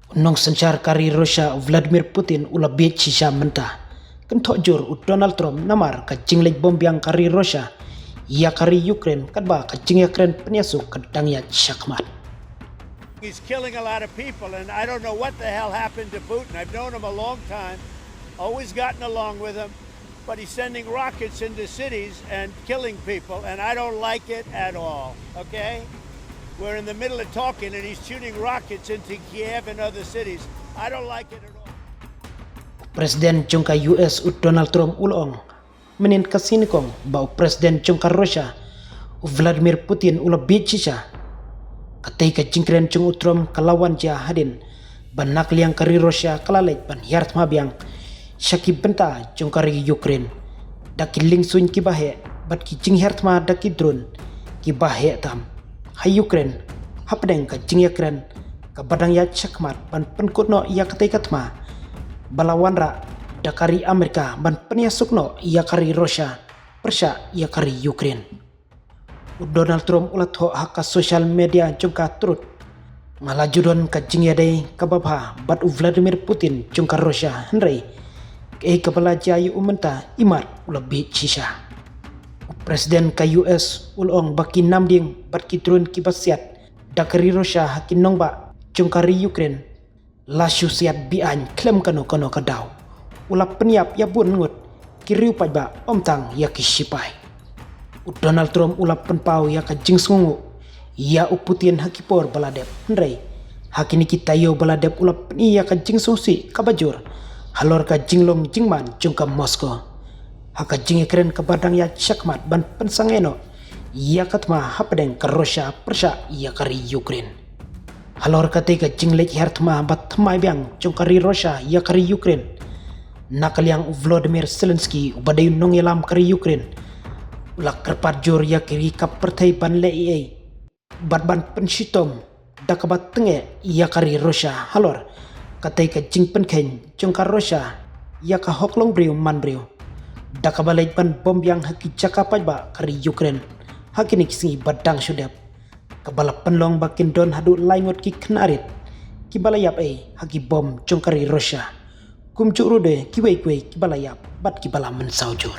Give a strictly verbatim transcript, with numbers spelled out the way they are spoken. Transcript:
U nongsynshar ka ri Russia u Vladimir Putin u la bieit shisha mynta. Kynthoh jur u Donald Trump namar ka jingleit bom biang ka ri Russia ïa ka ri Ukraine katba ka jingïakren pynïasuk ka dang ïaid shakhmat. He's killing a lot of people, and I don't know what the hell happened to Putin. I've known him a long time, always gotten along with him, but he's sending rockets into cities and killing people, and I don't like it at all, okay? We're in the middle of talking, and he's shooting rockets into Kiev and other cities. I don't like it at all. President jong ka U S u Donald Trump u la ong mynhynnin ka sngi nyngkong ba u President jong ka Russia u Vladimir Putin u la bieit shisha. Katei ka jingkren jong u Trump ka la wan jia hadien ba na ka liang ka ri Russia ka la leit ban hiar thma biang sha ki bynta jong ka ri Ukraine da ki liengsuiñ kiba heh bad ki jinghiar thma da ki drone kiba heh tam ha Ukraine hapdeng ka jingïakren kaba dang ïaid shakhmat ban pynkut noh ïa katei ka thma ba la wanrah da ka ri Amerika ban pynïasuk noh ïa ka ri Russia pyrshah ïa ka ri Ukraine. U Donald Trump u la thoh ha ka social media jong ka Truth, nga la ju don ka jingïadei kaba bha bad u Vladimir Putin jong ka Russia, hynrei kaei kaba la jia ïa u mynta imat u la bieit shisha. U President ka U S u la ong ba ki namdieng bad ki drone kiba siat da ka ri Russia ha ki nongbah jong ka ri Ukraine la shu siat be-aiñ khlem kano kano ka daw. U la pynïap ïa bun ngut ki riew paidbah, ym tang ïa ki shipai. U Donald Trump u la pynpaw ïa ka jingsngewnguh ïa u Putin ha ki por ba la dep, hynrei ha kine ki taïew ba la dep u la pyni ïa ka jingsngewsih kaba jur halor ka jinglong jingman jong ka Moscow ha ka jingïakren kaba dang ïaid shakhmat ban pynsangeh noh ïa ka thma hapdeng ka Russia pyrshah ïa ka ri Ukraine. Halor katei ka jingleit hiar thma ba thymmai biang jong ka ri Russia ïa ka ri Ukraine, na ka liang u Volodymyr Zelensky uba dei u nongïalam ka ri Ukraine u la kyrpad jur ïa ka ri ka pyrthei ban leh ei ei bad ban pynshitom da kaba tyngeh ïa ka ri Russia halor katei ka jingpynkheiñ jong ka Russia ïa ka hok long briew man briew da kaba leit ban bom biang ha ki jaka paidbah ka ri Ukraine ha kine ki sngi ba dang shu dep, kaba la pynlong ba kin don haduh lai ngut ki khynnah rit kiba la ïap ei ha ki bom jong ka ri Russia, kumjuh ruh de kiwei kiwei kiba la ïap bad kiba la mynsaw jur.